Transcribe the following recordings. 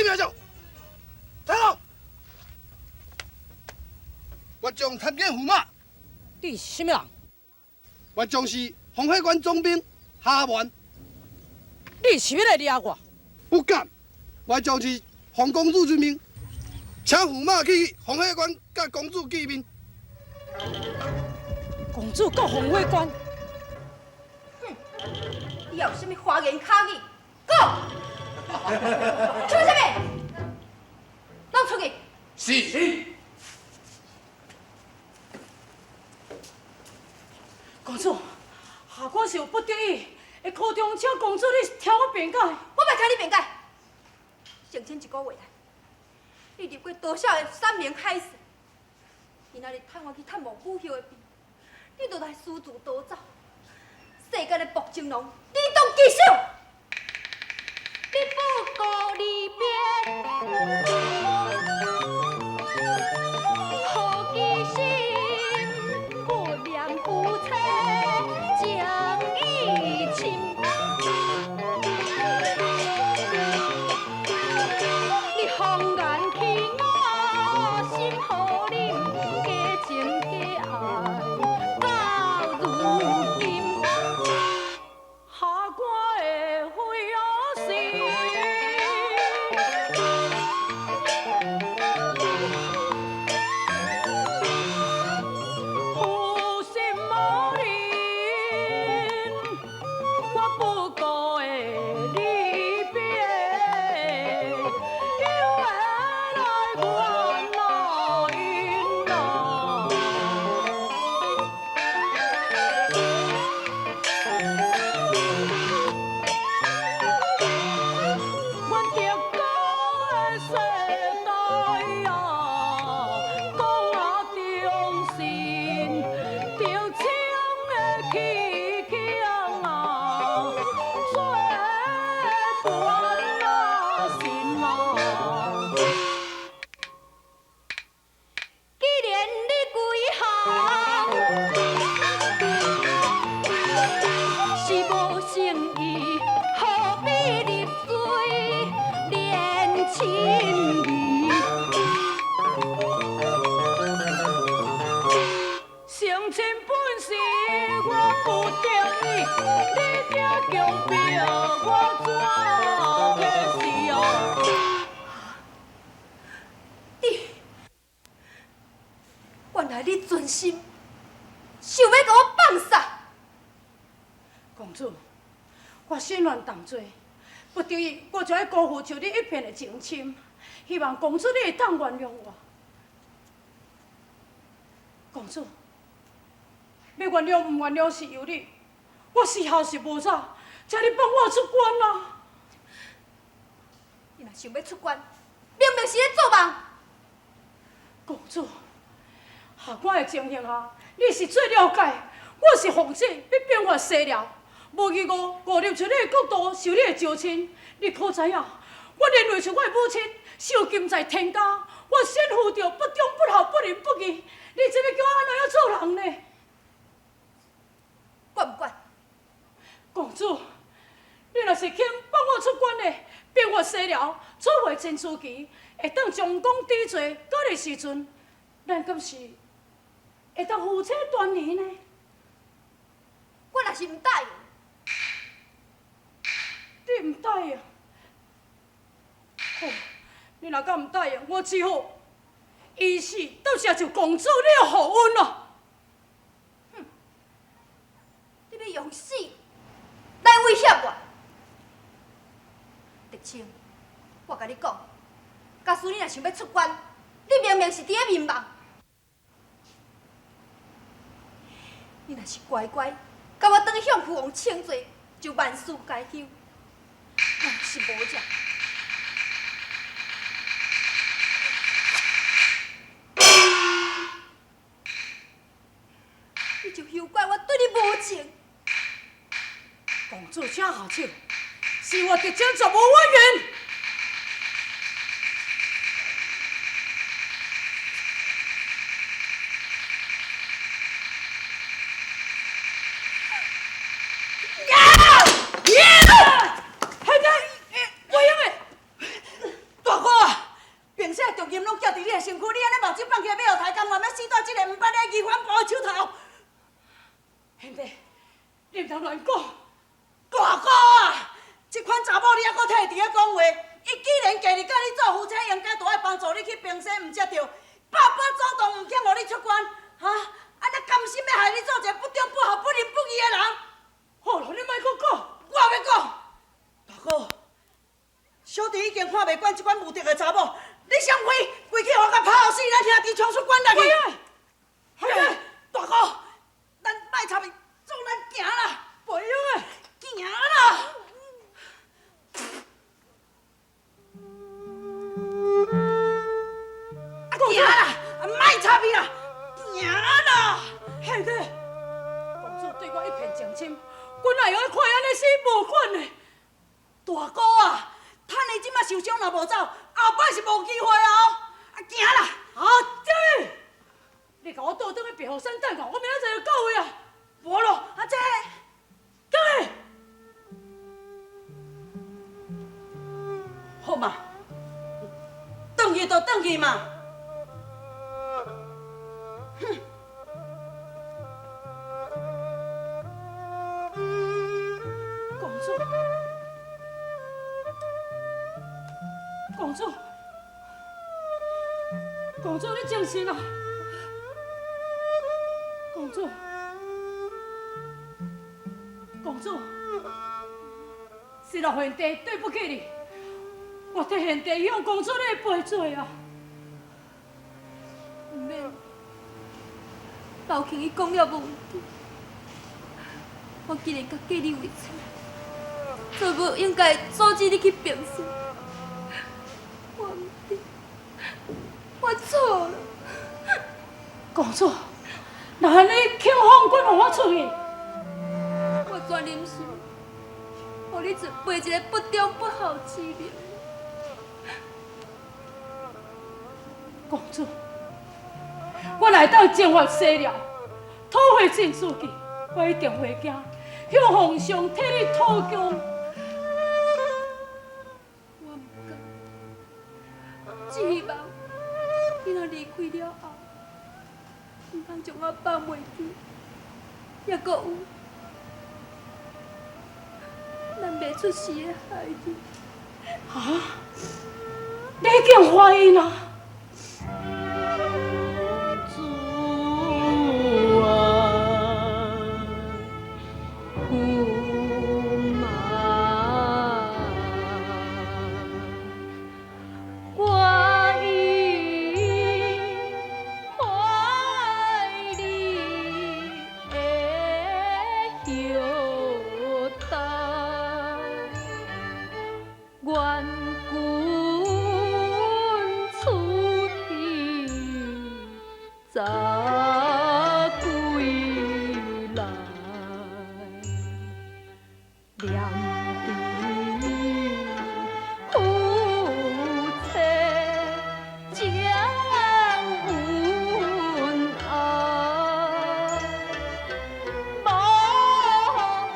名将，听好，我将参见驸马。你是啥物人？我将是烽火关总兵哈元。你是欲来掠我？不敢，我将是奉公主之命，请驸马去烽火关佮公主见面。公主到烽火关？哼，你有啥物花言巧语？讲！出啥物？拢出去！是。公主，下官是有不得已，会苦衷请公主你听我辩解。我袂听你辩解。成亲一个月来，你入过多少个山盟海誓？今仔日趁我去探望母后的病，你就来私自逃走。世间的薄情郎，你当记手。你不顾离别，好记心，不念夫妻情意深。你谎言欺我心予忍，假情假爱到如今。下官会悔死。负心无忍，我不顾会离别，又会来怨因咯。阮得到的世代啊，讲啊忠心，得枪的起枪啊，做伴啊心啊。既然你规项是无诚意，何必入水连情义？成亲本是我不得已，你定强逼我怎起誓哦？你原来你存心想欲共我放杀。公主，我身愿重罪，不得已我就爱辜负像你一片的情深，希望公主你会当原谅我。公主，欲原谅毋原谅是由你，我死后是无早，请你放我出关啦。你若想欲出关，明明是咧做梦。公主，下官的情形下，你是最了解。我是奉旨欲兵发西辽，无疑误误入出你的国土，受你的招亲。你可知影？我连累出我的母亲受禁在天家，我身负著不忠不孝不仁不义。你这欲叫我按怎样做人呢？管毋管？公主，你若是肯放我出关的，兵发西辽，作为真书记，会当将功抵罪，到彼时阵，咱敢是会当夫妻团圆呢？我若是毋答应，你毋答应？好，你若敢毋答应，我只好以死答谢就公主你的厚恩咯。哼，你欲用死来威胁我？德清，我共你讲，假使你若想欲出关，你明明是伫咧眠梦。你若是乖乖，共我转去向父王请罪，就万事皆休。若是无者，你就休怪我对你无情。公主，请下手，是我德清绝无怨言。呀！呀！海仔，我用的。大哥，酒放弃，欲予刣，甘愿欲死在这个毋捌礼义反叛的手头。贤弟，你毋通乱讲。大哥啊，这款查某你犹阁替伊伫咧讲话，伊既然嫁入佮你做夫妻，应该著爱帮助你去平生，毋才对。百般阻挡，毋肯予你出关，哈？按呢甘心欲害你做一个不忠不孝、不仁不义的人？好了，你莫阁讲，我欲讲。大哥，小弟已经看袂惯这款无德的查某，你先开，规气予我共拍予死，咱兄弟冲出关内去。嘿，大哥，咱莫插伊，做咱行啦，袂用的，行啦。啊，行啦，莫插伊啦，行啦。贤弟，公主对我一片情深，阮哪会用看伊按呢死无款呢？大哥啊，趁伊这马受伤若无走，后摆是无机会哦。啊，行啦！啊，对，你共我倒转去白虎山等我，我明仔载就到位啊。无咯，啊这，转去。好嘛，转去就转去嘛。哼。公主，公主，公主，你精神啊！公主，公主，是老贤弟对不起你，我替贤弟向公主你赔罪啊！毋免，老庆伊讲了无问题。我既然共嫁你为妻，就无应该阻止你去平生。我毋对，我错了。公主，若按呢，肯放阮予我出去。我全忍心，予你背一个不忠不孝之名。公主，我来当征伐西凉，讨回晋书记，我一定回京，向皇上替你讨功。我毋敢，只希望你若离开了后，毋通将我放袂记，犹阁有咱未出世的孩儿。啊！你已经怀孕啊？主啊，驸马，我已怀你的后代，愿君出去早归来，念伫夫妻情恩爱，茫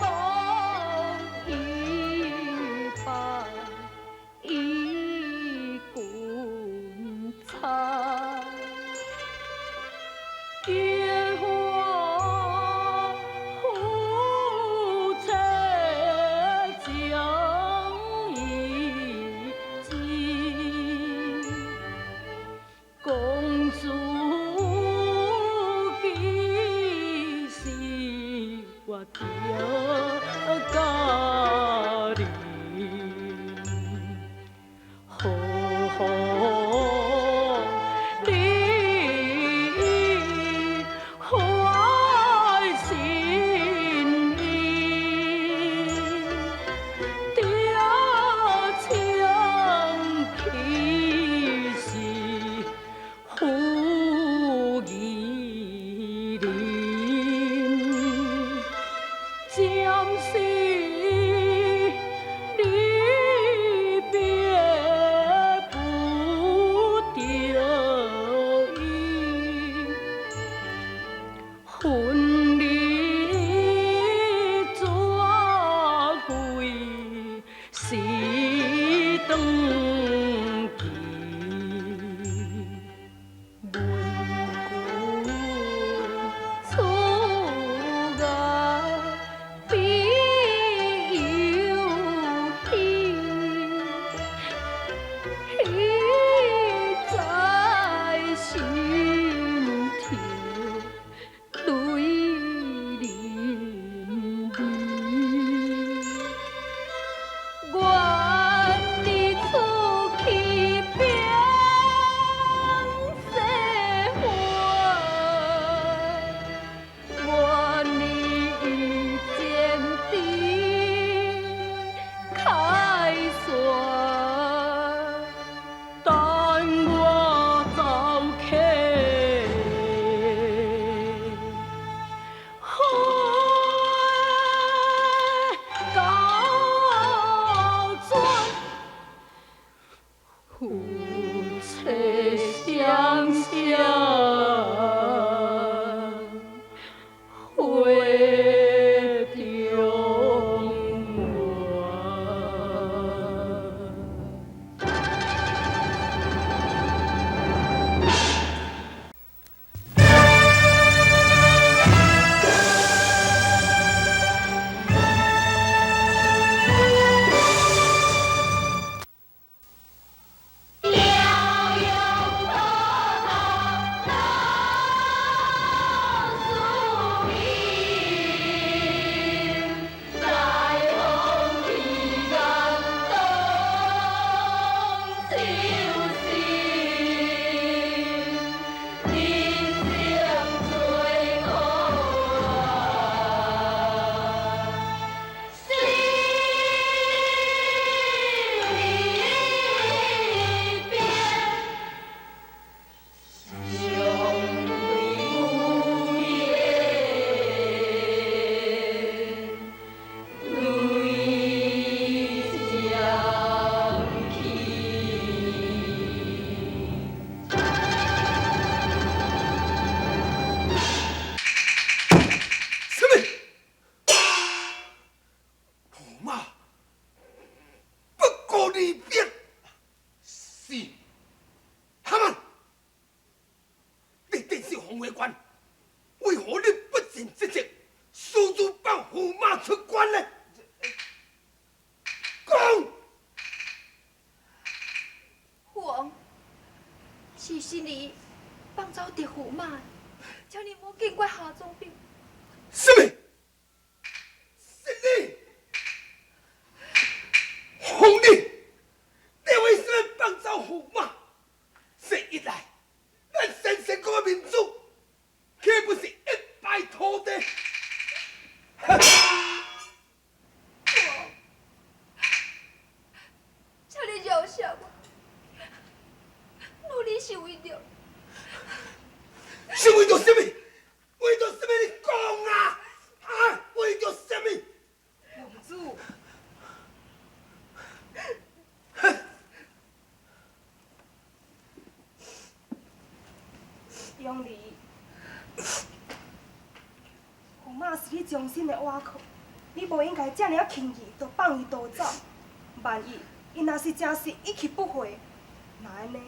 茫一拜一君差。洪为官，为何你不尽职责，私自放驸马出关呢？讲，父王，是新儿放走狄驸马，请你莫见怪夏总兵。什么？是你，红你，你为什么放走驸马？这一来，咱神圣国的民主，岂不是一败涂地？父王，请你饶恕我，努力是为着，是为着什么？为着什么？你讲啊！啊！为着什么？王子，永离，驸马是你忠心的倚靠，你无应该遮尔仔轻易就放伊逃走。万一伊若是真是一去不回，那按呢？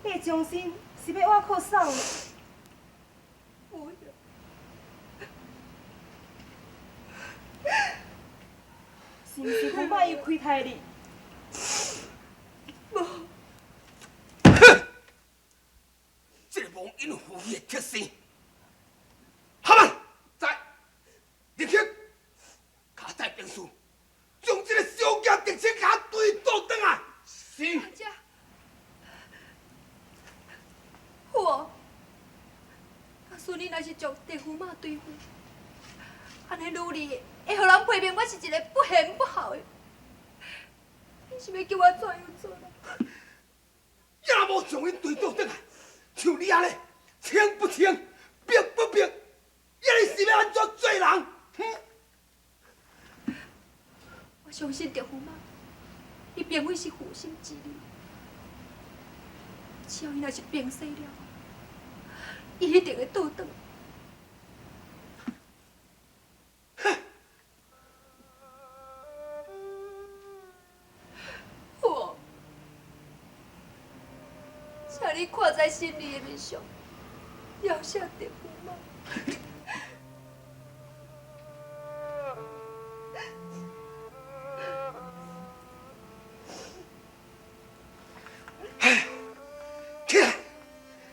你的忠心是欲倚靠啥呢？不是毋是驸马伊亏待你？无。哼！这个忘恩负义的铁生，哈曼在，入去，交代兵士，将这个小囝直接共追倒转来。是。父王，假使你若是将嫡驸马追回，按呢女儿会予人批评我是一个不贤不孝的，你是欲叫我怎样做啦？也无将𪜶追倒转来，像你按呢，清不清，白不白，抑是欲按怎做人？哼！我相信嫡驸马，伊并非是负心之人，只要伊若是平息了，伊一定会倒转。父王，请你看在心里的面上，饶恕嫡驸马。起来，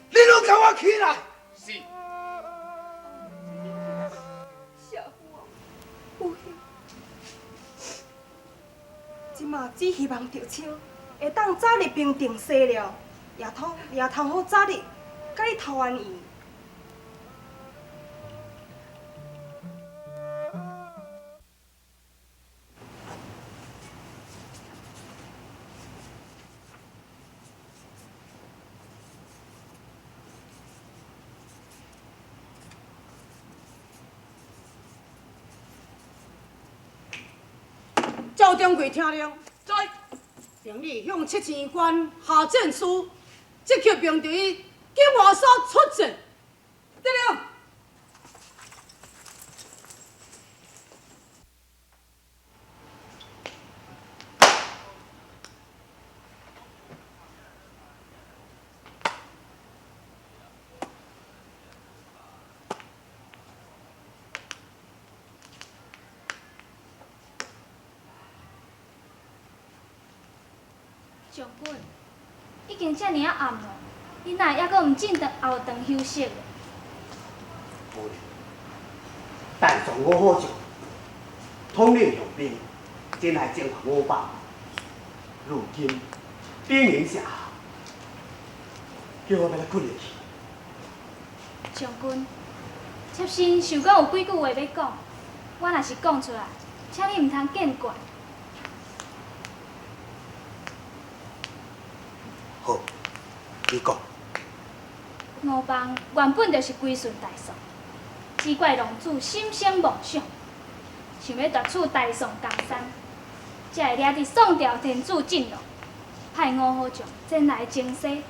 你拢共我起来！是。谢父王，父兄。这马只希望赵青会当早日平定西辽，也通好早日共你投缘。赵掌柜听令，在，命你向七星关下战书，即刻命令伊金华所出战。得了。将军，已经遮尔仔暗咯，你哪会犹阁毋进堂后堂休息？无大宋五虎将统领雄兵前来征伐我方，如今兵临城下，叫我欲按怎困会去？将军，妾身想讲有几句话欲讲，我若是讲出来，请你毋通见怪。好，你讲。吴邦原本就是归顺大宋，只怪龙主心生妄想，想欲夺取大宋江山，才会掠伫宋朝天子进路，派五虎将前来征西。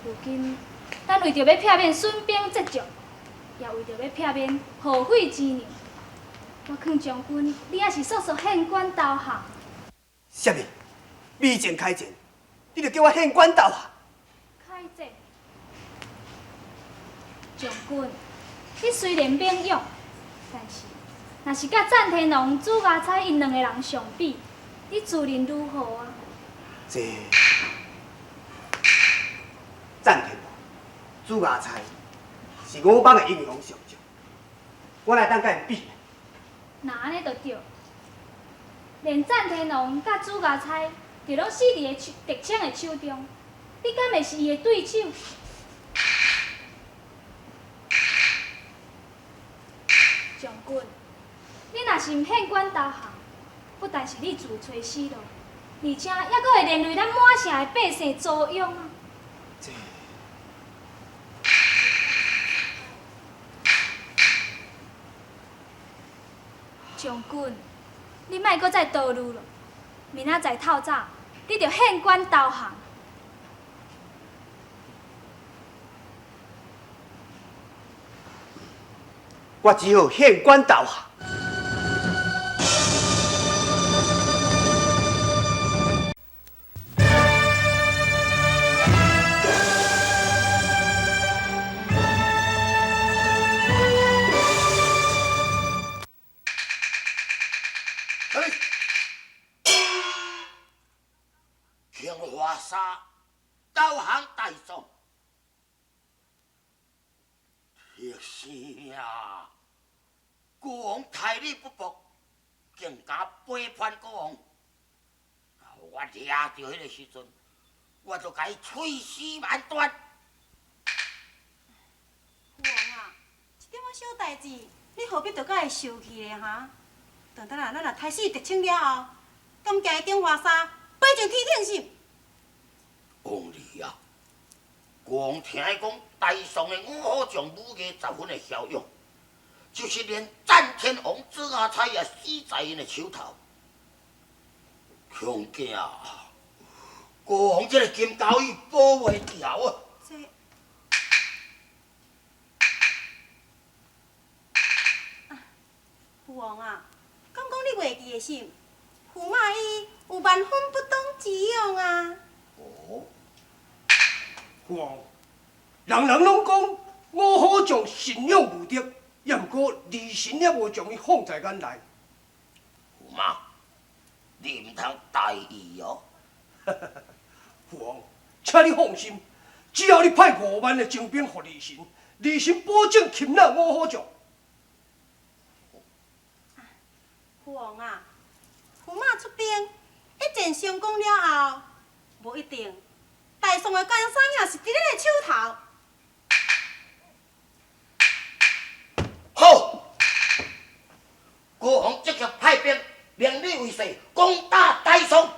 如今，咱为著欲避免损兵折将，也为著欲避免耗费钱粮，我劝将军，你犹是速速献官投降。啥物？未战开战，你就叫我献官投降？开战，将軍，你雖然勉勇，但是若是佮贊天王、朱家彩𪜶兩个人相比，你自認如何啊？這贊天王、朱家彩是我邦的英雄上將，我哪會當佮𪜶比？若按呢就對，連贊天王佮朱家彩，就攏死佇个狄青的手中，你敢會是伊的對手？將軍，你若是毋獻官投降，不但是你自揣死路，而且猶閣會連累咱滿城的百姓遭殃啊！這將軍，你莫閣再多慮了，明仔載透早，你就獻官投降。我只好獻官投降。青花衫投降大宋，铁生啊！國王待你不薄，竟敢背叛國王！我掠著彼个時陣，我就共伊碎屍萬段。父王啊，這點仔小代誌，你何必著佮會受氣咧？哈？等等啊，咱若殺死狄青了後，敢驚伊頂華沙飛上天頂是？王兒啊，國王聽伊講，大宋的五虎將武藝十分的驍勇，就是連贊天王朱阿彩也死在𪜶的手頭。恐驚啊！國王這个金交椅保袂牢啊！這啊，父王啊，敢講你袂記的是？駙馬伊有萬分不當之勇啊！哦，父王，人人攏講五虎將神勇無敵，也毋過二神也無將伊放在眼內。駙馬，你毋通大意哦！父王，請你放心，只要你派5萬的精兵予二神，二神保證擒拿五虎將。父王啊，駙馬出兵一戰成功了後，無一定大宋的江山也是佇咱的手頭。好，國王即刻派兵，命你為帥，攻打大宋。